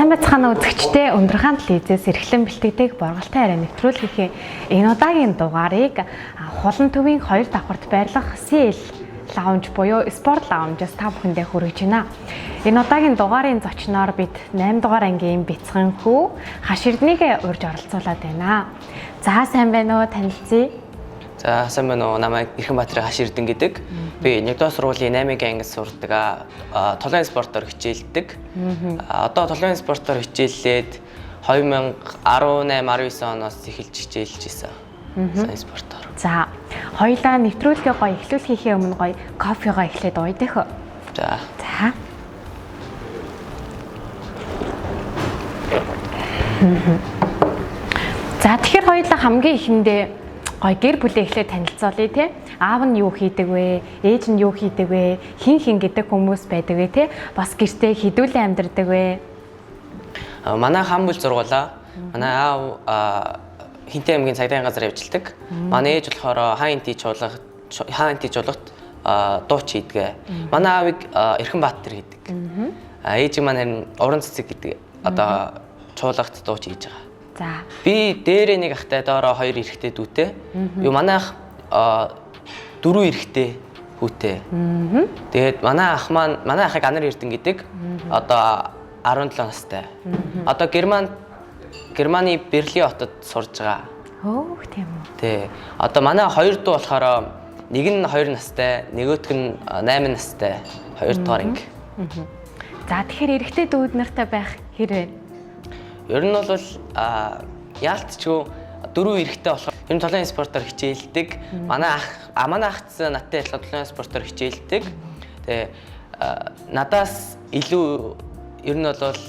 Сайн байцгаана үзэгчдээ, Өндөрхаан телевизээс эрхлэн бэлтгэдэг Борголтой арай нэвтрүүлгийнхээ энэ удаагийн дугаарыг Хулан төвийн 2 давхарт байрлах CL лаунж буюу спорт лаунжаас та бүхэндээ хүргэж байна. Энэ удаагийн дугаарын зочноор бид 8 дугаар ангийн бяцхан хүү Хаш Эрднийг урьж оролцуулаад байна. За, сайн байна уу, танилцъя. За, сайн байна уу? Намайг Эрхэнбаатар Хаш Эрдэн гэдэг. Би 1-р сургуулийн 8-гийн ангид сурдаг. Толгойн спортоор хичээлдэг. Одоо толгойн спортоор хичээллээд 2018 19 оноос эхэлж хичээлж исэн. Сайн спортоор. За, хоёлаа нэвтрүүлгээ гоё эхлүүлэхийнхээ өмнө гоё кофегоо эхлээд ууя дэх. За. За. За, тэгэхээр хоёлаа хамгийн эхэндээ гоё гэр бүлээ эхлээд танилцуулъя те. Аав нь юу хийдэг вэ? Ээж нь юу хийдэг вэ? Хин хин гэдэг хүмүүс байдаг вэ те? Бас гэртээ хідүүлэн амьдардаг вэ? Манай хам бүл зургуулаа. Манай аав Хинтээ аймгийн цагдаагийн газар явжилдаг. Манай ээж болохоор хаан энти чуулгат дууч хийдэг. Манай аавыг Эрхэнбаатар гэдэг. Ээж маань харин Уран цэцэг гэдэг одоо чуулгат дууч хийж байгаа. За. Би дээрээ нэг ахтай, доороо хоёр эрэгтэй дүүтэй. Юу, манай ах дөрөв эрэгтэй хүүтэй. Тэгээд манай ах маань, манай ахыг Анар Эрдэн гэдэг. Одоо 17 настай. Одоо Германы Берлин хотод сурж байгаа. Хөөх, тийм үү. Тий. Одоо манай хоёр дүү болохоор нэг нь 2 настай, нөгөөх нь 8 настай. 2 дугаар анги. За, тэгэхээр эрэгтэй дүүд нартай байх хэр вэ? Ер нь бол яалтчгүй дөрөв эрэгтэй болохоор ер нь толгойн спортоор хичээлдэг. Манай ах манай ахц надтай адилхан толгойн спортоор хичээлдэг. Тэгээ надаас илүү ер нь бол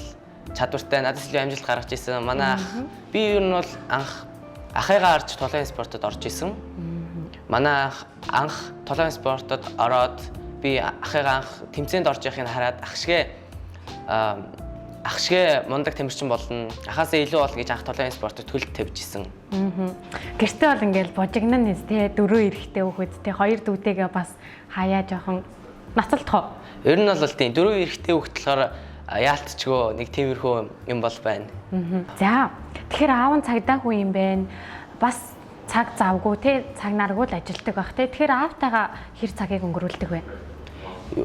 чадвартай, надаас илүү амжилт гаргаж исэн. Манай ах, би ер нь бол анх ахыгаа харж толгойн спортод орж исэн. Манай ах анх толгойн спортод ороод, би ахыгаа анх тэмцээнд орж явахыг хараад ах шигэ мундаг тамирчин болно. Ахаасаа илүү болно гэж анх толгойн спортод төлд тавьж исэн. Гэртээ бол ингээл божигнан нэс те, дөрөв эрэгтэй хүүхэд те, хоёр дүүтэйгээ бас хаяа жоохон нацалтах уу? Ер нь бол тийм, дөрөв эрэгтэй хүүхэд болохоор яалтчгүй нэг тиймэрхүү юм бол байна. За, тэгэхээр аав нь цагдаа хүн юм байна. Бас цаг завгүй те, цаг наргүй л ажилдаг байх те. Тэгэхээр аавтайгаа хэр цагийг өнгөрүүлдэг вэ?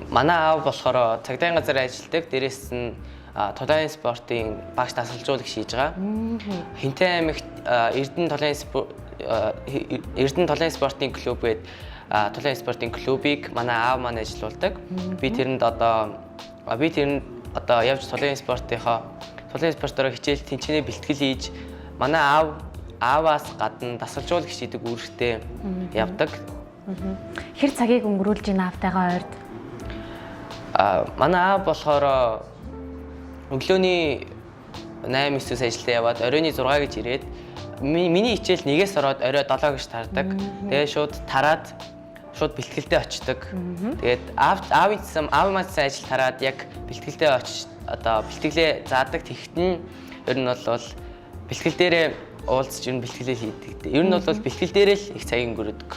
Манай аав болохоор цагдаагийн газар ажилладаг. Дээрээс нь толгойн спортын багш дасгалжуулагч хийж байгаа. Хинтээ аймагт Эрдэнэ толгойн спортын клуб гээд толгойн спортын клубыг манай аав маань ажилуулдаг. Би тэрэнд одоо явж толгойн спортоор хичээл тэнцэнэ бэлтгэл хийж, манай ааваас гадна дасгалжуулагч хийдэг үүрэгтэй явдаг. Хэр цагийг өнгөрүүлж байна аавтайгаа ойрд? Манай аав болохоор өглөөний 8-9-ээс ажилдаа яваад оройн 6 гэж ирээд, миний хичээл 1-ээс ороод орой 7 гэж тардаг. Тэгээд шууд тараад шууд бэлтгэлдээ очдог. Тэгээд аав аавын аав маань ажил тараад яг бэлтгэлдээ очиж одоо бэлтгэлээ заадаг. Тэгэхэд нь ер нь бол бэлтгэл дээрээ уулзч ер нь бэлтгэлээ хийдэг. Ер нь бол бэлтгэл дээрээ л их цагийг өнгөрөөдөг.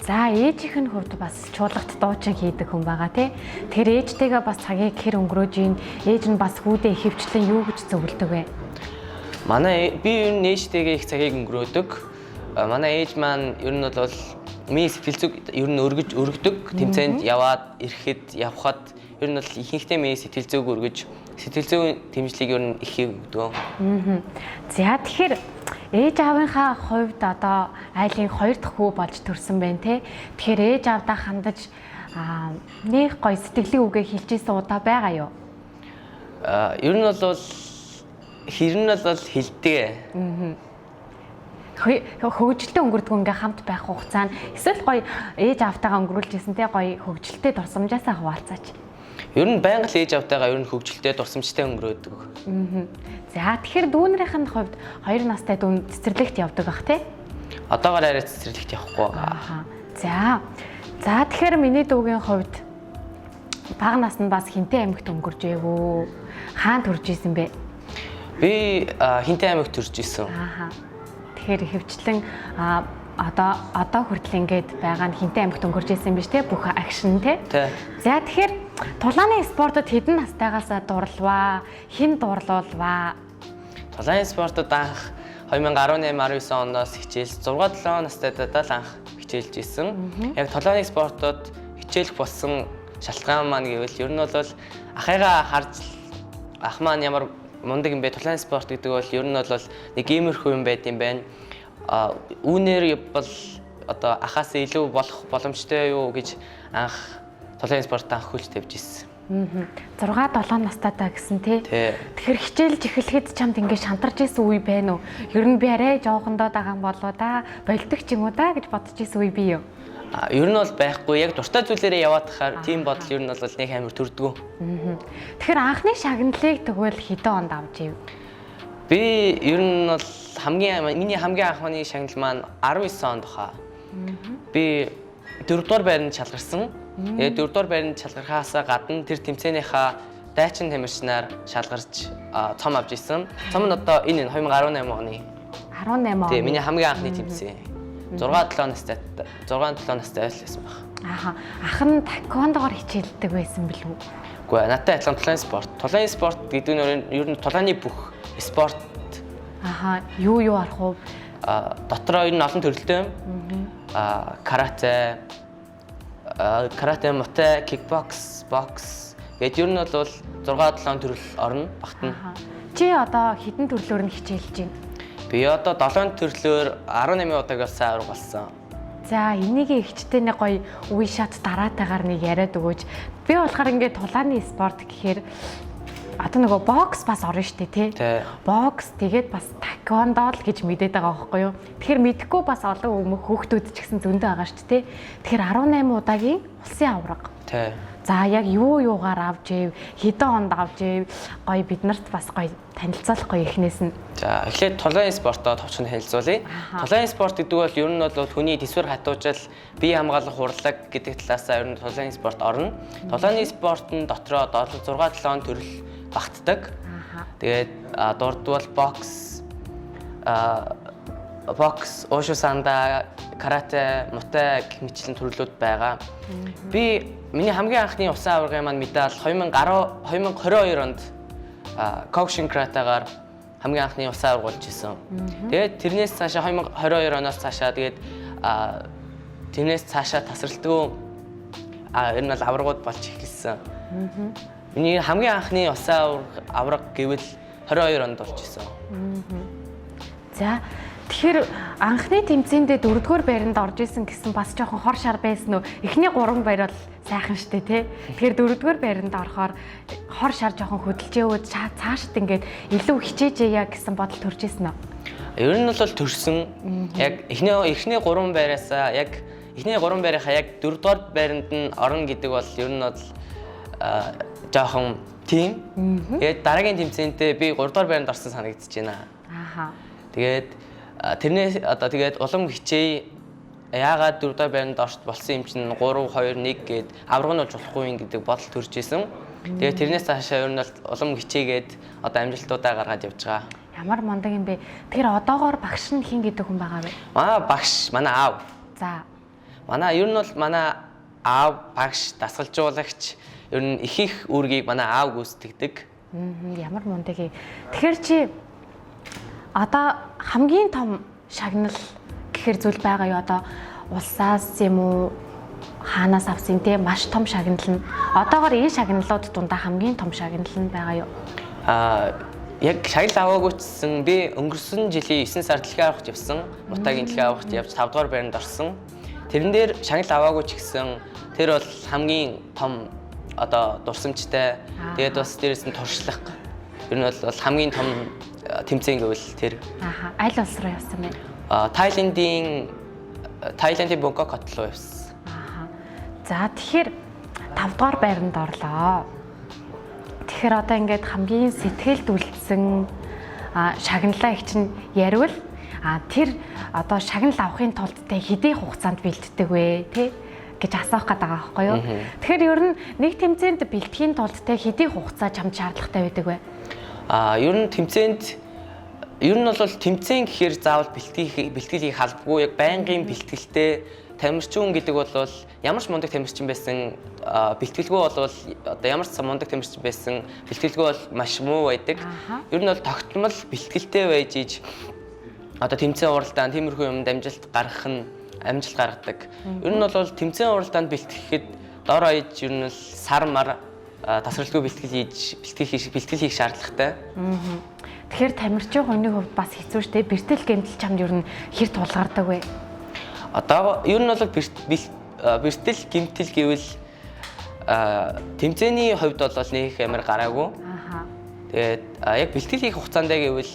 За, ээжийнх нь хувьд бас чуулгат дуучин хийдэг хүн байгаа тий. Тэр ээжтэйгээ бас цагийг хэр өнгөрөөж ийн, ээж нь бас хүүдээ ихэвчлэн юу гэж зөвлөдөг вэ? Манай би ер нь ээжтэйгээ их цагийг өнгөрөөдөг. Манай ээж маань ер нь бол миний сэтгэл зүг ер нь өргөж өргөдөг. Тэмцээнд яваад ирэхэд явхад ер нь бол ихэнхдээ миний сэтгэл зүг өргөж, сэтгэл зүйн дэмжлэгийг ер нь их өгдөг. За, тэгэхээр ээж аавынхаа хувьд одоо айлын 2 дахь хүү болж төрсэн байна те. Тэгэхээр ээж аавдаа хандаж нэг гоё сэтгэлийн үгээ хэлж исэн удаа байгаа юу? Ер нь бол хэр нь бол хэлдэг. Хөгжилтэй өнгөрдөг ингээ хамт байх хугацаа нь эсвэл гоё ээж аавтайгаа өнгөрүүлж исэн те, гоё хөгжилтэй дурсамжаасаа хуваалцаач. Ер нь байнга л ээж аавтайгаа ер нь хөгжилтэй, дурсамжтай өнгөрөөдөг. За, тэгэхээр дүүнэрийнх нь хувьд 2 настай дүүн цэцэрлэгт явдаг бах те? Одоогоор арай цэцэрлэгт явахгүй байгаа. За. За, тэгэхээр миний дүүгийн хувьд бага наснд бас Хинтээ аймагт өнгөрч ээвүү? Хаан төрж исэн бэ? Би Хинтээ аймагт төрж исэн. Тэгэхээр ихэвчлэн одоо хүртэл ингээд байгаа нь Хинтээ аймагт өнгөрч исэн биш те, бүх агшин те. Тэ. За, тэгэхээр Тулааны спортод хэдэн настайгаас дурлаваа? Хэн дурлуулваа? Тулааны спортод анх 2018 19 оноос хичээлж 6 7 настайдаа л анх хичээлж исэн. Яг тулааны спортод хичээлэх болсон шалтгаан маань гэвэл ер нь бол ахыгаа харж ах маань ямар мундаг юм бэ, тулааны спорт гэдэг бол ер нь бол нэг иймэрхүү юм байд юм байна. Үүнээр бол одоо ахаас илүү болох боломжтой юу гэж анх тулааны спортод анх хөлж тавьж ирсэн. 6 7 настайдаа гэсэн тий. Тэгэхээр хичээлж эхлэхэд чамд ингэ шантарч исэн үе байна уу? Ер нь би арай жоохондоо дагаан болоо да, болдог ч юм уу да гэж бодож исэн үе бий юу? Ер нь бол байхгүй. Яг дуртай зүйлээрээ яваад тахаар тийм бодол ер нь бол нэг амар төрдгөө. Тэгэхээр анхны шагналыг тэгвэл хэдэн онд авч ив? Би ер нь бол миний хамгийн анхны шагнал маань 19 онд баха. Би 4 дугаар байранд шалгарсан. Тэгээд 4 дугаар байранд шалгархаасаа гадна тэр тэмцээнийхаа дайчин тамирчнаар шалгарч цом авч исэн. Цом нь одоо энэ 2018 оны. 18 он. Тийм, миний хамгийн анхны тэмцээн. 6 7 настай 6 7 настай л байсан баг. Аха. Ах нь таеквондогоор хичээлдэг байсан билүү? Үгүй ээ, надтай адилхан тулааны спорт. Тулааны спорт гэдэг нь ер нь тулааны бүх спорт. Аха, юу юу арах вэ? Дотроо ер нь олон төрөлтэй юм. Карате, карате, мутай, кикбокс, бокс гээд ер нь бол 6 7 төрөл орно багтана. Чи одоо хэдэн төрлөөр нь хичээлж байна? Би одоо 7 төрлөөр 18 удааг болсон авраг болсон. За, энийг ихчтэй нэг гоё үе шат дараатайгаар нэг яриад өгөөч. Би болохоор ингээд тулааны спорт гэхээр одоо нөгөө бокс бас орно штэ тий. Бокс тэгээд бас таеквондо л гэж мэдээд байгаа байхгүй юу? Тэгэхээр мэдхгүй бас олон өмнөх хүүхдүүд ч гэсэн зөндөө байгаа штэ тий. Тэгэхээр 18 удаагийн улсын аварга. Тий. За, яг юу юугаар авч ив, хэдэн онд авч ив, гоё бид нарт бас гоё танилцуулах гоё эхнээс нь. За, эхлээд тулааны спортоо товчхон танилцуулъя. Тулааны спорт гэдэг бол ер нь бол хүний төсвөр хатуужал, бие хамгаалах урлаг гэдэг талаасаа ер нь тулааны спорт орно. Тулааны спорт нь дотроо 6 7 төрөл багтдаг. Тэгээд дурдвал бокс, бокс, ушу санда, карате, мутай гэх мэтчлэн төрлүүд байгаа. Би миний хамгийн анхны усан аваргын маань медаль 2010 2022 онд Кокшин каратегаар хамгийн анхны усан аварга болж исэн. Тэгээд тэрнээс цаашаа 2022 оноос цаашаа тэгээд тэрнээс цаашаа тасралтгүй ер нь бол аваргууд болж эхэлсэн. Миний хамгийн анхны усан аварга гэвэл 22 онд болж исэн. За, тэгэхээр анхны тэмцээндээ 4-р байранд орж исэн гэсэн бас жоохон хор шар байсан уу? Эхний 3 байр бол сайхан штэ тий. Тэгэхээр 4-р байранд орохоор хор шар жоохон хөдөлж яваад цаашд ингээд илүү хичээжээ гэсэн бодол төрж исэн үү? Ер нь бол төрсөн. Яг эхний 3 байраасаа яг эхний 3 байрынхаа яг 4-р байранд нь орно гэдэг бол ер нь бол жоохон тийм. Тэгээд дараагийн тэмцээнтээ би 3-р байранд орсон санагдаж байна. Ааха. Тэгээд тэрнээс одоо тэгээд улам хичээе. Яагаад 4-р байранд орч болсон юм чинь 3 2 1 гээд аварга нь болж болохгүй юм гэдэг бодол төрж исэн. Тэгээд тэрнээс цаашаа ер нь бол улам хичээгээд одоо амжилтуудаа гаргаад явж байгаа. Ямар мундаг юм бэ? Тэгэхээр одоогоор багш нь хэн гэдэг хүн байгаа вэ? Манай багш, манай аав. За. Манай ер нь бол манай аав багш, дасгалжуулагч ер нь их их үүргийг манай аав гүйцэтгэдэг. Ямар мундаг юм. Тэгэхээр чи одоо хамгийн том шагнал гэхэр зүйл байгаа юу? Одоо улсаас юм уу, хаанаас авсан те маш том шагнал нь. Одоогоор энэ шагналууд дундаа хамгийн том шагнал нь байгаа юу? Яг шагнал аваагүй чсэн би өнгөрсөн жилийн 9 сард дэлхийн аваргад явсан. Мутагийн дэлхийн аваргад явж 5 дугаар байранд орсон. Тэрэн дээр шагнал аваагүй ч гэсэн тэр бол хамгийн том одоо дурсамжтай. Тэгээд бас дээрээс нь туршлага. Ер нь бол хамгийн том тэмцээн гэвэл тэр. Ааха. Аль улс руу явсан бэ? Тайландын Бангкок хот руу явсан. Ааха. За, тэгэхээр 5 дугаар байранд орлоо. Тэгэхээр одоо ингээд хамгийн сэтгэлд үлдсэн шагналаа их чинь яриул тэр одоо шагнал авахын тулд те хэдий хугацаанд бэлддэг вэ те гэж асуух гээд байгаа байхгүй юу? Тэгэхээр ер нь нэг тэмцээнд бэлтгэхийн тулд те хэдий хугацаа чамд шаардлагатай байдаг вэ? Ер нь тэмцээнд ер нь бол тэмцээн гэхээр заавал бэлтгэл хийх албагүй, яг байнгын бэлтгэлтэй 50 Тамирчин гэдэг бол ямар ч мундаг тамирчин байсан бэлтгэлгүй бол одоо ямар ч мундаг тамирчин байсан бэлтгэлгүй бол маш муу байдаг. Ер нь бол тогтмол бэлтгэлтэй байж иж одоо тэмцээн уралдаан тиймэрхүү юмд амжилт гаргах нь амжилт гаргадаг. Ер нь бол тэмцээн уралдаанд бэлтгэхэд дор хаяж ер нь бол сар мар тасралтгүй бэлтгэл хийж бэлтгэл хийх шаардлагатай. Тэгэхээр тамирчин хүний хувьд бас хэцүү шттэ. Бэртэл гэмтэл чамд ер нь хэр тулгардаг вэ? Одоо ер нь бол бэртэл гэмтэл гэвэл тэмцээний хувьд бол нэг амар гараагүй. Тэгээд яг бэлтгэл хийх хугацаанд гэвэл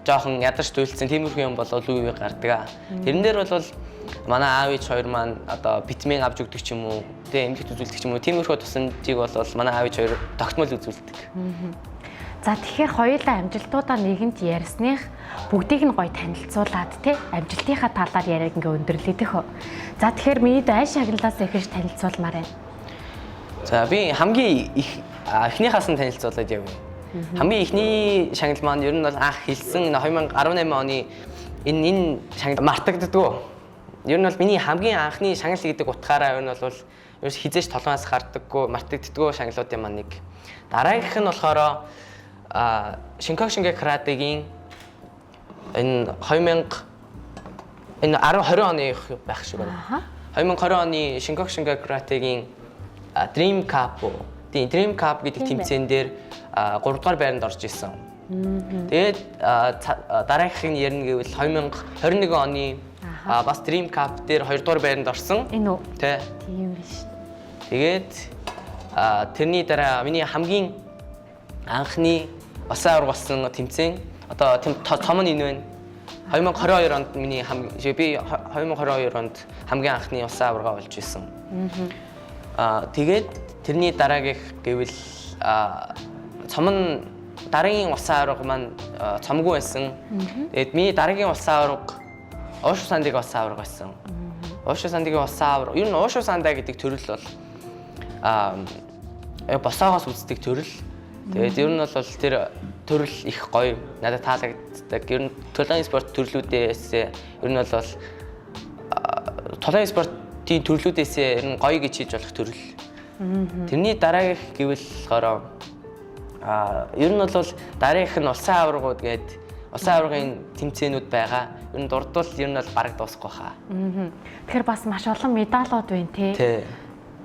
жоохон ядарч туйлдсан тиймэрхүү юм бол үе үе гардаг. Тэрэн дээр бол манай аав ээж хоёр маань одоо витамин авч өгдөг ч юм уу, тэ эмнэлэгт үзүүлдэг ч юм уу, тиймэрхүү тусламжийг бол манай аав ээж хоёр тогтмол үзүүлдэг. За тэгэхээр хоёулаа амжилтуудаа нэгэнт ярьсных бүгдийг нь гоё танилцуулаад тэ амжилтынхаа талаар яриаг ингээ өндөрлөдөх. За тэгэхээр миний аль шагналаас эхэлж танилцуулмаар байна? За би хамгийн их эхнийхээс нь танилцуулаад явъя. Хамгийн эхний шагнал маань ер нь бол анх хэлсэн 2018 оны энэ шагнал мартагддаггүй. Ер нь бол миний хамгийн анхны шагнал гэдэг утгаараа ер нь бол ерөөс хизээч толгоноос гардаггүй, мартагддаггүй шагналуудын маань нэг. Дараагийнх нь болохоор Шинкокшингэ каратегийн энэ 2000 энэ 20 оны байх шиг байна. 2020 оны Шинкокшингэ каратегийн Dream Cup тийм Dream Cup гэдэг тэмцээн дээр 3 дугаар байранд орж исэн. Тэгээд дараагийнх нь ярина гэвэл 2021 оны бас Dream Cup дээр 2 дугаар байранд орсон. Энэ үү? Тэ. Тийм биш. Тэгээд тэрний дараа миний хамгийн анхны улсын аварга болсон тэмцээн одоо том нь энэ байна. 2022 онд миний би 2022 онд хамгийн анхны улсын аварга болж исэн. Тэгээд тэрний дараагийнх гэвэл цом нь дараагийн улсын аварга маань цомгүй байсан. Тэгээд миний дараагийн улсын аварга Уушуу сандыг улсын аварга байсан. Уушуу сандгийн улсын аварга ер нь уушуу сандаа гэдэг төрөл бол босоогоос үздэг төрөл. Тэгээд ер нь бол тэр төрөл их гоё надад таалагддаг. Ер нь тулааны спорт төрлүүдээс ер нь бол тулааны спортын төрлүүдээс ер нь гоё гэж хэлж болох төрөл. Тэрний дараагийнх гэвэл болохоор ер нь бол дараагийнх нь улсын аваргууд гээд улсын аваргын тэмцээнүүд байгаа. Ер нь дурдвал ер нь бол бараг дуусахгүй хаа. Тэгэхээр бас маш олон медалууд байна тий. Тий.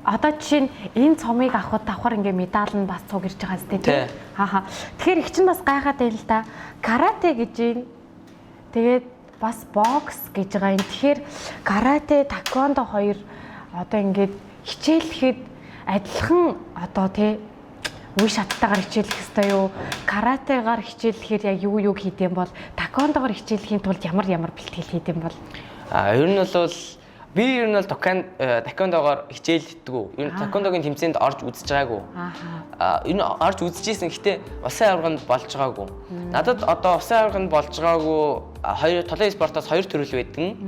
Одоо жишээ нь энэ цомыг авахд давхар ингээ медаль нь бас цуг ирж байгаа зү тий. Хааха. Тэгэхээр их чинь бас гайхаад байл л да. Карате гэж юм. Тэгээд бас бокс гэж байгаа юм. Тэгэхээр карате, таеквондо хоёр одоо ингээд хичээлэхэд адилхан одоо тий үе шаттайгаар хичээлэх ёстой юу? Каратегаар хичээлэхээр яг юу юу хийдэм бол, таеквондогоор хичээлэхийн тулд ямар ямар бэлтгэл хийдэм бол? Ер нь бол би ер нь бол таеквондогоор хичээлдэггүй. Ер нь таеквондогийн тэмцээнд орж үзэж байгаагүй. Ер нь орж үзэж исэн, гэхдээ улсын аварганд болж байгаагүй. Надад одоо улсын аварганд болж байгаагүй хоёр тулааны спортоос хоёр төрөл байдаг.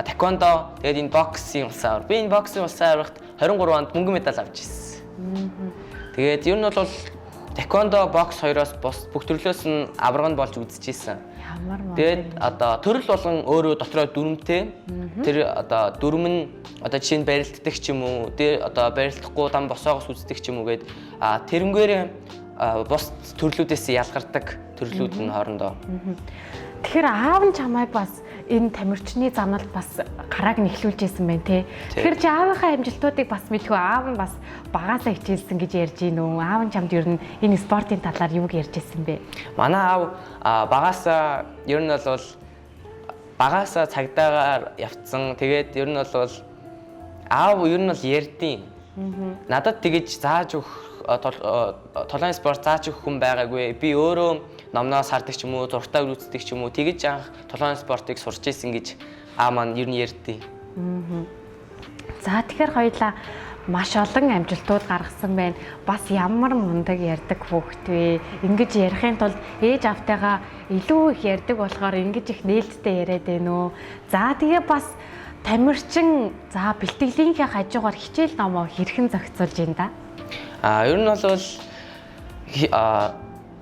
Таеквондо, тэгээд энэ боксын улсын аварга. Би энэ боксын улсын аваргад 23 онд мөнгөн медаль авч ирсэн. Тэгээд ер нь бол таеквондо, бокс хоёроос бус бүх төрлөөс нь аварганд болж үзэж исэн. Ямар мөн. Тэгээд одоо төрөл болгон өөрөө дотроо дүрмтэй. Тэр одоо дүрм нь одоо жишээ нь барилддаг ч юм уу, тэр одоо барилдахгүй дам босоогоос үздэг ч юм уу гээд тэрнгээрээ бус төрлүүдээс ялгардаг төрлүүд нь хоорондоо. Тэгэхээр аав нь чамайг бас энэ тамирчны замналд бас гарааг нь эхлүүлж исэн байна те. Тэгэхээр чи аавынхаа амжилтуудыг бас мэдхүү, аав нь бас багаасаа хичээлсэн гэж ярьж гин үү? Аав нь чамд ер нь энэ спортын талаар юуг ярьж исэн бэ? Манай аав багаасаа ер нь бол багаасаа цагдаагаар явцсан. Тэгээд ер нь бол аав ер нь бол ярьдیں۔ Надад тэгэж зааж өгөх тулааны спорт зааж өгөх хүн байгаагүй. Би өөрөө номноос хардаг ч юм уу, зургатаа үздэг ч юм уу, тэгэж анх тулааны спортыг сурч исэн гэж аа маань ер нь ярьдیں. За тэгэхээр хоёулаа маш олон амжилтууд гаргасан байна. Бас ямар мундаг ярьдаг хүүхэд вэ? Ингэж ярихын тулд ээж автайгаа илүү их ярьдаг болохоор ингэж их нээлттэй яриад байна уу? За тэгээ бас тамирчин за бэлтгэлийнхээ хажуугаар хичээл номоо хэрхэн зохицуулж байна да? Ер нь бол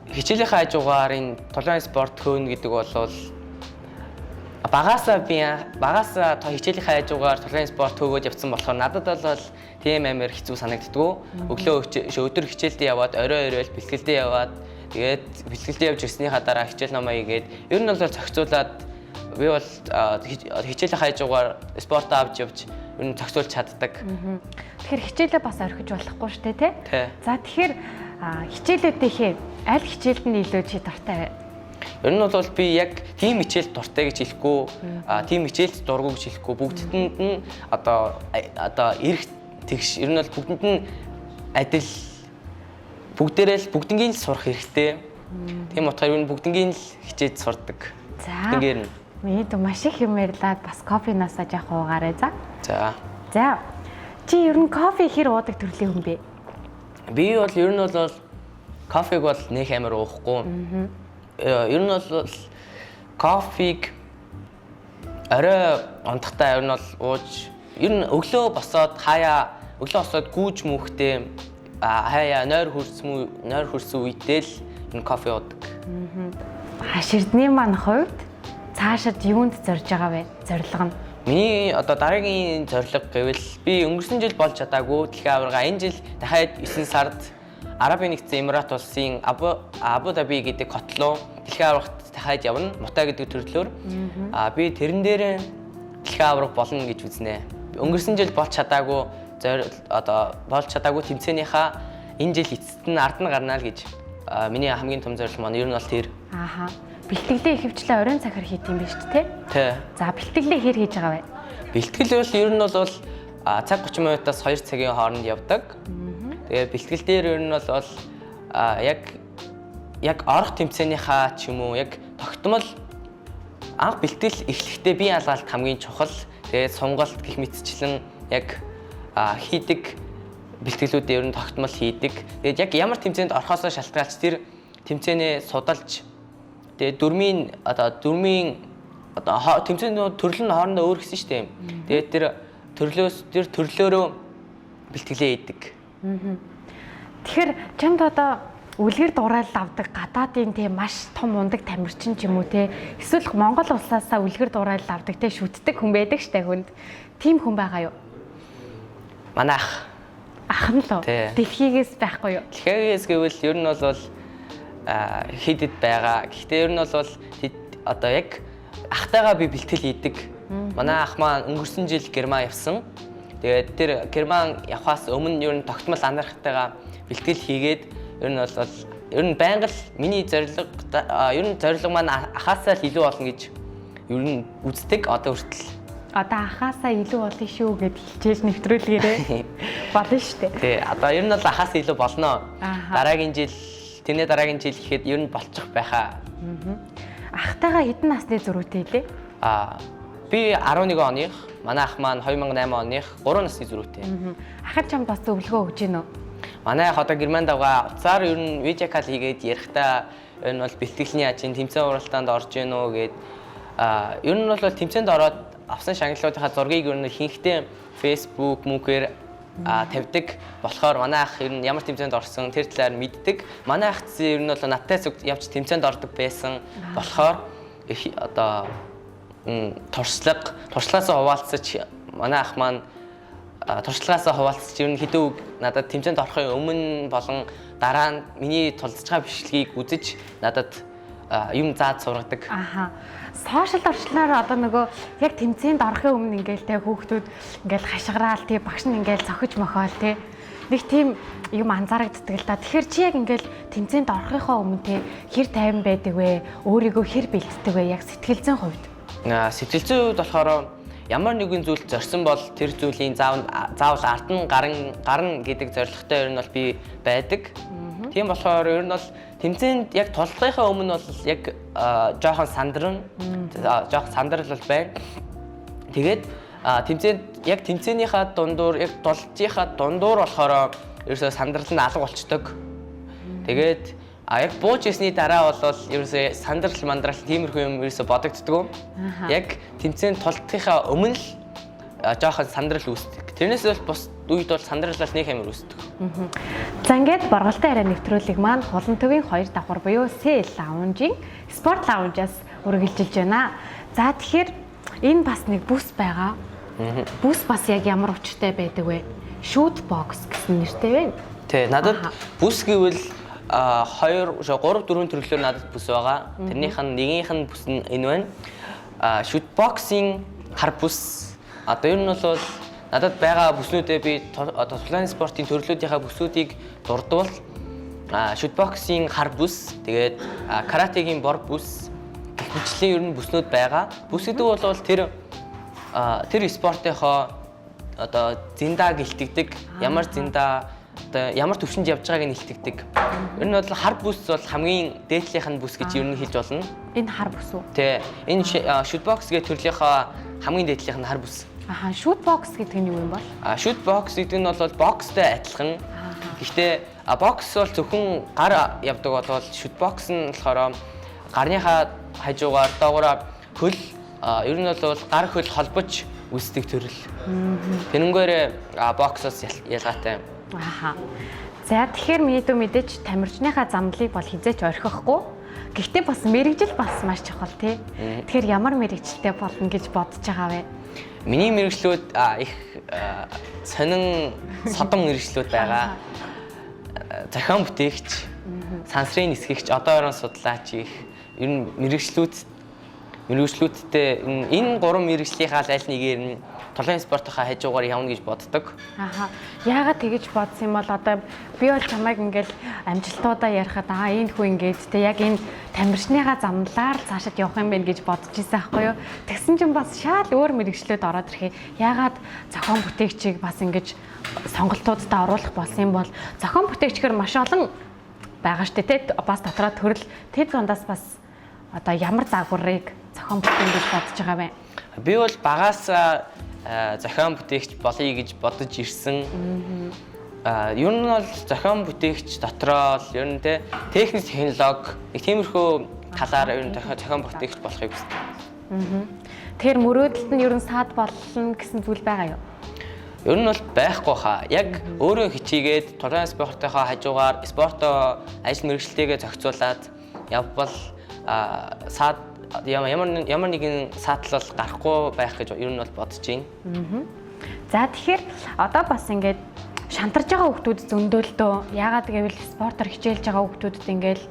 хичээлийнхээ хажуугаар энэ тулааны спорт хөөнө гэдэг бол Багасаа би багасаа хичээлийнхаа хажуугаар тулааны спорт хөөгөөд явцсан болохоор надад бол тийм амар хэцүү санагддгүү. Өглөө өдөр хичээлдээ яваад орой оройл бэлтгэлдээ яваад тэгээд бэлтгэлдээ явж ирснийхаа дараа хичээл номоо хийгээд ер нь бол зохицуулаад би бол хичээлийнхаа хажуугаар спортоо авч явж ер нь зохицуулж чаддаг. Тэгэхээр хичээлээ бас орхиж болохгүй шүү дээ, тий? За тэгэхээр хичээлүүдийнхээ аль хичээлд нь илүү чи дуртай вэ? Ер нь бол би яг тийм хичээлд дуртай гэж хэлэхгүй, тийм хичээлд дургүй гэж хэлэхгүй. Бүгдтэнд нь одоо эрх тэгш ер нь бол бүгдэнд нь адил бүгдээрээ л бүгднгийн л сурах хэрэгтэй. Тийм утгаар ер нь бүгднгийн л хичээж сурдаг. За. Бүгднгээр нь. Миний дүү маш их юм ярьлаа. Бас кофеноосаа жоох уугаарай за. За. За. Чи ер нь кофе хэр уудаг төрлийн хүн бэ? Би бол ер нь бол кофег бол нэх амар уухгүй. Ер нь бол кофег орой унтахтаа ер нь бол ууж ер нь өглөө босоод хаяа өглөө босоод гүүж мөнхтэй хаяа нойр хөрсөн үедээ л энэ кофе уудаг. Хаширдны маань хувьд цаашид юунд зорж байгаа вэ? Зорилго нь. Миний одоо дараагийн зорилго гэвэл би өнгөрсөн жил болж чадаагүй дэлхийн аварга энэ жил дахиад 9 сард Арабын нэгдсэн Эмират улсын Абу Даби гэдэг хот руу дэлхийн аваргад дахиад явна. Мутай гэдэг төрлөөр. Би тэрэн дээр дэлхийн аварга болно гэж үзнэ. Өнгөрсөн жил болж чадаагүй одоо болж чадаагүй тэмцээнийхаа энэ жил эцэст нь ард нь гарна л гэж миний хамгийн том зорилго маань ер нь бол тэр. Ааха. Бэлтгэлээ ихэвчлэн оройн цагаар хийх юм биш үү, тэ? Тэ. За, бэлтгэлээ хэр хийж байгаа вэ? Бэлтгэл бол ер нь бол цаг 30 минутаас 2 цагийн хооронд явдаг. Тэгээ бэлтгэл дээр ер нь бол яг орох тэмцээнийхаа ч юм уу яг тогтмол анх бэлтгэл эхлэхдээ бие алгаалт хамгийн чухал. Тэгээд сунгалт гэх мэтчлэн яг хийдэг бэлтгэлүүдээ ер нь тогтмол хийдэг. Тэгээд яг ямар тэмцээнд орохоосоо шалтгаалж тэр тэмцээнээ судалж тэгээд дөрмийн одоо тэмцээний төрөл нь хоорондоо өөр гэсэн шүү дээ. Тэгээд тэр төрлөөс тэр төрлөөрөө бэлтгэлээ хийдэг. Тэгэхээр чамд одоо үлгэр дураал авдаг гадаадын те маш том мундаг тамирчин ч юм уу те эсвэл Монгол улсаасаа үлгэр дураал авдаг те шүтдэг хүн байдаг штэ хүнд. Тийм хүн байгаа юу? Манай ах. Ах нь л үү? Дэлхийгээс байхгүй юу? Дэлхийгээс гэвэл ер нь бол хидэд байгаа. Гэхдээ ер нь бол одоо яг ахтайгаа би бэлтгэл хийдэг. Манай ах маань өнгөрсөн жил Герман явсан. Тэгээд тэр Герман явхаас өмнө ер нь тогтмол анархтайгаа бэлтгэл хийгээд ер нь бол ер нь байнга л миний зорилго ер нь зорилго маань ахаасаа л илүү болно гэж ер нь үздэг одоо хүртэл. Одоо ахаасаа илүү болно шүү гэд хичээж нэвтрүүлгээрээ болно шүү дээ. Тий, одоо ер нь бол ахаасаа илүү болно. Дараагийн жил, тэрний дараагийн жил гэхэд ер нь болчих байхаа. Ахтайгаа хэдэн насны зөрүүтэй лээ? Би 11 оных, манай ах маань 2008 оных 3 насны зөрүүтэй. Ах нь чамд бас зөвлөгөө өгч гин үү? Манай ах одоо Германд байгаа. Уцаар ер нь видео кол хийгээд ярихдаа ер нь бол бэлтгэлийн ажин тэмцээн уралтаанд орж гин үү гэд ер нь бол тэмцээнд ороод авсан шагналуудынхаа зургийг ер нь ихэнхдээ Facebook мөнхээр тавьдаг болохоор манай ах ер нь ямар тэмцээнд орсон тэр талаар мэддэг. Манай ах ер нь бол надтай зүг явж тэмцээнд ордог байсан болохоор их одоо туршлагаасаа хуваалцаж манай ах маань туршлагаасаа хуваалцаж ер нь хэдэн үг надад тэмцээнд орохын өмнө болон дараа нь миний тулцж байгаа бичлэгийг үзэж надад юм зааж сургадаг. Аха. Сошиал орчлоноор одоо нөгөө яг тэмцээнд орохын өмнө ингээл те хүүхдүүд ингээл хашгираал те багш нь ингээл цохиж мохоол те нэг тийм юм анзаарагддаг л да. Тэгэхээр чи яг ингээл тэмцээнд орохынхоо өмнө те хэр тайван байдаг вэ? Өөрийгөө хэр бэлддэг вэ? Яг сэтгэл зүйн хувьд. Сэтгэл зүйн хувьд болохоор ямар нэгэн зүйл зорьсон бол тэр зүйлийн заавал ард нь гарна гэдэг зорилготой ер нь бол би байдаг. Тийм болохоор ер нь бол тэмцээнд яг тулдахынхаа өмнө бол яг жоохон сандран, жоохон сандрал бол байна. Тэгээд тэмцээнд яг тэмцээнийхаа дундуур яг дулжийнхаа дундуур болохоор ерөөсөө сандрал нь алга болчдөг. Тэгээд яг бууж ирсний дараа бол ерөөсөө сандрал мандрал тиймэрхүү юм ерөөсөө бодогддгоо. Яг тэмцээнд тулдахынхаа өмнө л жоохон сандрал үүсдэг. Тэрнээс бол бус үед бол сандрал бол нэг амар үүсдэг. За ингээд борголтын яриа нэвтрүүлэг маань Хулан төвийн 2 давхар буюу Сэл лаунжийн спорт лаунжаас үргэлжилж байна. За, тэгэхээр энэ бас нэг бүс байгаа. Бүс бас яг ямар учиртай байдаг вэ? Shoot box гэсэн нэртэй байна. Тий, надад бүс гэвэл 2 3 4 төрлөөр надад бүс байгаа. Тэрнийх нь нэгийнх нь бүс нь энэ байна. Shoot boxing хар бүс. Одоо ер нь бол надад байгаа бүснүүдээ би одоо тулааны спортын төрлүүдийнхаа бүсүүдийг дурдвал shoot boxing хар бүс, тэгээд каратегийн бор бүс гэх мэтчлийн ер нь бүснүүд байгаа. Бүс гэдэг бол тэр спортынхоо одоо зиндааг илтгэдэг, ямар зинда одоо ямар төвшөнд явж байгааг нь илтгэдэг. Ер нь бол хар бүс бол хамгийн дээдлийнх нь бүс гэж ер нь хэлж болно. Энэ хар бүс үү? Тэ. Энэ shoot box гэх төрлийнхөө хамгийн дээдлийнх нь хар бүс. Аха, shoot box гэдэг нь юу юм бол? Shoot box гэдэг нь бол бокстой адилхан. Гэхдээ бокс бол зөвхөн гар явдаг бол shoot box нь болохоор гарныхаа хажуугаар доогоороо хөл, ер нь бол гар хөл холбож үүсдэг төрөл. Тэрнгээрээ боксоос ялгаатай. Аха. За, тэгэхээр миний дүү мэдээж тамирчныхаа замналыг бол хэзээ ч орхихгүй. Гэхдээ бас мэргэжил бас маш чухал, тий. Тэгэхээр ямар мэргэжилтэй болно гэж бодож байгаа вэ? Миний мэргэжлүүд их сонин содон мэргэжлүүд байгаа. Зохион бүтээгч, сансрын нисгэгч, одоо орон судлаач их ер нь мэргэжлүүдтэй энэ гурван мэргэжлийнхаа аль нэгээр нь тулаан спортынхаа хажуугаар явна гэж боддог. Аха. Яагаад тэгэж бодсон юм бол? Одоо би бол чамайг ингээл амжилтуудаа ярихад энэ хүн ингээд те яг энэ тамирчныхаа замналаар л цаашид явах юм байна гэж бодож ирсэн аахгүй юу? Тэгсэн чинь бас шал өөр мэргэжлүүд ороод ирэх. Яагаад зохион бүтээгчийг бас ингэж сонголтуудад оруулах болсон юм бол? Зохион бүтээгчээр маш олон байгаа штэ, те, бас дотроо төрөл тэр дундаас бас одоо ямар загварыг зохион бүтээн гэж бодож байгаа вэ? Би бол багаас зохион бүтээгч болъё гэж бодож ирсэн. Ер нь бол зохион бүтээгч дотроо л ер нь те техник, технологи нэг тиймэрхүү талаар ер нь зохион бүтээгч болохыг хүсдэг. Тэгэхээр мөрөөдөлд нь ер нь саад болно гэсэн зүйл байгаа юу? Ер нь бол байхгүй хаа. Яг өөрөө хичээгээд тулаан спортынхоо хажуугаар спортоо ажил мэргэжилтэйгээ зохицуулаад явбал саад ямар ямар нэгэн саатлал гарахгүй байх гэж ер нь бол бодож байна. За, тэгэхээр одоо бас ингээд шантарж байгаа хүмүүс зөндөө л дөө. Яагаад гэвэл спортоор хичээлж байгаа хүмүүсд ингээл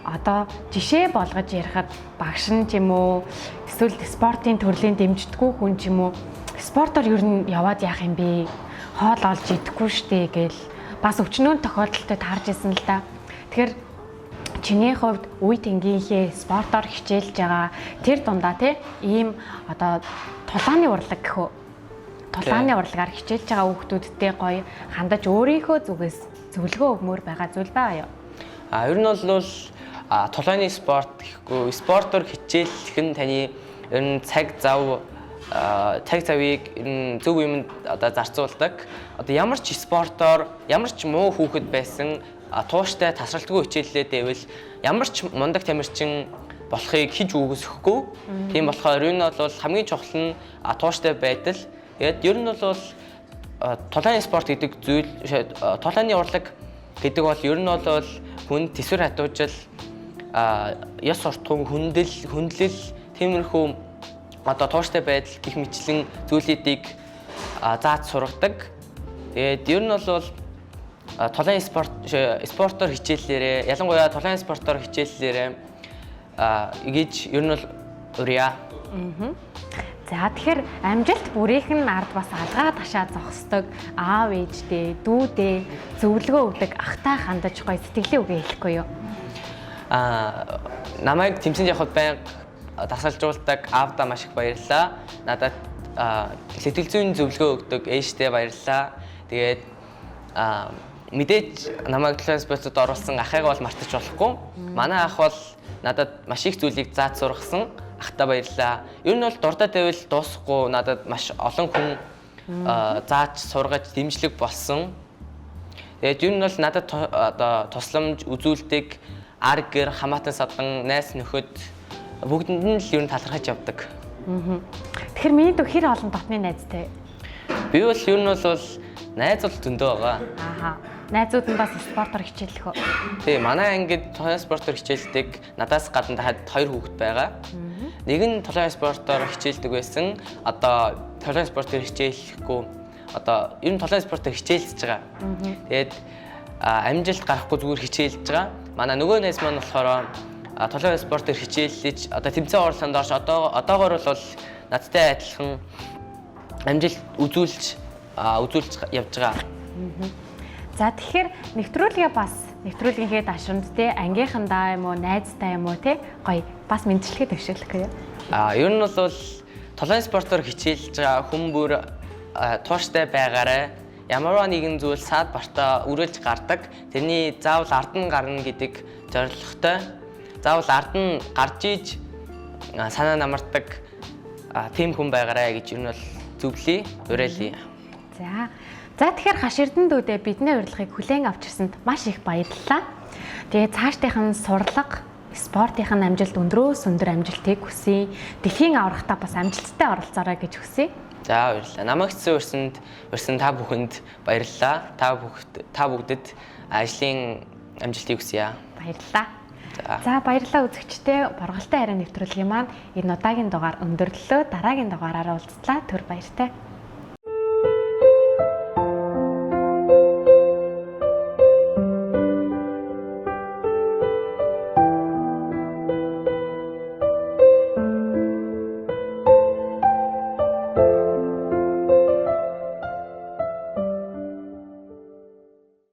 одоо жишээ болгож ярихад багш нь ч юм уу, эсвэл спортын төрлийн дэмждэггүй хүн ч юм уу, спортоор ер нь яваад яах юм бэ? Хоол олж идэхгүй штэ гэл бас өчнөөн тохиолдолтой таарч исэн л да. Тэгэхээр чиний хувьд үе тэнгийнхээ спортоор хичээлж байгаа тэр дундаа те ийм одоо тулааны урлаг гэх үү? Тулааны урлагаар хичээлж байгаа хүүхдүүдтэй гоё хандаж өөрийнхөө зүгээс зөвлөгөө өгмөр байгаа зүйл байгаа юу? Ер нь бол тулааны спорт гэхгүй, спортоор хичээлэх нь таны ер нь цаг зав цаг завыг ер нь зөв юмд одоо зарцуулдаг. Одоо ямар ч спортоор ямар ч муу хүүхэд байсан тууштай тасралтгүй хичээллээд байвал ямар ч мундаг тамирчин болохыг хийж үгүйсэхгүй. Тийм болохоор ер нь бол хамгийн чухал нь тууштай байдал. Тэгээд ер нь бол тулааны спорт гэдэг зүйл, тулааны урлаг гэдэг бол ер нь бол хүн тэсвэр хадуужил, ёс суртахуун, хүндлэл, тиймэрхүү одоо тууштай байдал гэх мэтчилэн зүйлүүдийг зааж сургадаг. Тэгээд ер нь бол тулааны спортоор хичээллээрээ, ялангуяа тулааны спортоор хичээллээрээ гэж ер нь бол урья. За, тэгэхээр амжилт бүрийнх нь ард бас алгаа ташаа зогсдог аав ээждээ, дүүдээ, зөвлөгөө өгдөг ахтай хандаж гоё сэтгэлийн үгээ хэлэхгүй юу? Намайг тэмцээнд явахад байнга дасгалжуулдаг аавдаа маш их баярлалаа. Надад сэтгэл зүйн зөвлөгөө өгдөг ээждээ баярлалаа. Тэгээд мэдээж намайг тулаан спортод оруулсан ахыгаа бол мартаж болохгүй. Манай ах бол надад маш их зүйлийг зааж сургасан. Ахтаа баярлалаа. Ер нь бол дурдаад байвал дуусахгүй, надад маш олон хүн зааж сургаж дэмжлэг болсон. Тэгээд ер нь бол надад одоо тусламж үзүүлдэг ар гэр, хамаатан садан, найз нөхөд бүгдэнд нь л ер нь талархаж явдаг. Тэгэхээр миний дүү хэр олон дотны найзтай? Би бол ер нь бол найз бол зөндөө байгаа. Ааха. Найзууд нь бас спортоор хичээллэх үү? Тий, манай ангид толгойн спортоор хичээлдэг надаас гадна дахиад хоёр хүүхэд байгаа. Нэг нь толгойн спортоор хичээлдэг байсан. Одоо толгойн спортоор хичээлэхгүй, одоо ер нь толгойн спортоор хичээлж байгаа. Тэгээд амжилт гарахгүй зүгээр хичээлж байгаа. Манай нөгөө найз маань болохоор толгойн спортоор хичээлж одоо тэмцээн орлоонд орж одоогоор бол надтай адилхан амжилт үзүүлж явж байгаа. За, тэгэхээр нэвтрүүлгээ бас нэвтрүүлгийнхээ дашрамд те ангийнхандаа юм уу, найзтай юм уу те гоё бас мэндчилгээ дэвшүүлэх гээ. Ер нь бол толгойн спортоор хичээлж байгаа хүн бүр тууштай байгаарай. Ямарваа нэгэн зүйл саад бартаа үргэлж гардаг. Тэрний заавал ард нь гарна гэдэг зорилготой. Заавал ард нь гарч иж санаа намардаг тийм хүн байгаарай гэж ер нь бол зөвлөе, уриалъя. За. За, тэгэхээр Хаш Эрдэнэ дүүдээ бидний урилгыг хүлээн авч ирсэнд маш их баярлалаа. Тэгээ цаашдынх нь сурлага, спортын амжилт, өндрөөс өндөр амжилтыг хүсье. Дэлхийн аваргатаа бас амжилттай оролцоорой гэж хүсье. За, баярлалаа. Намайг ч урьсан та бүхэнд баярлалаа. Та бүгдэд ажлын амжилтыг хүсье. Баярлалаа. За. За, баярлалаа үзэгчдээ. Борголтой харин нэвтрүүлгийн маань энэ удаагийн дугаар өндөрлөлөө. Дараагийн дугаараар уулзлаа. Түр баяртай.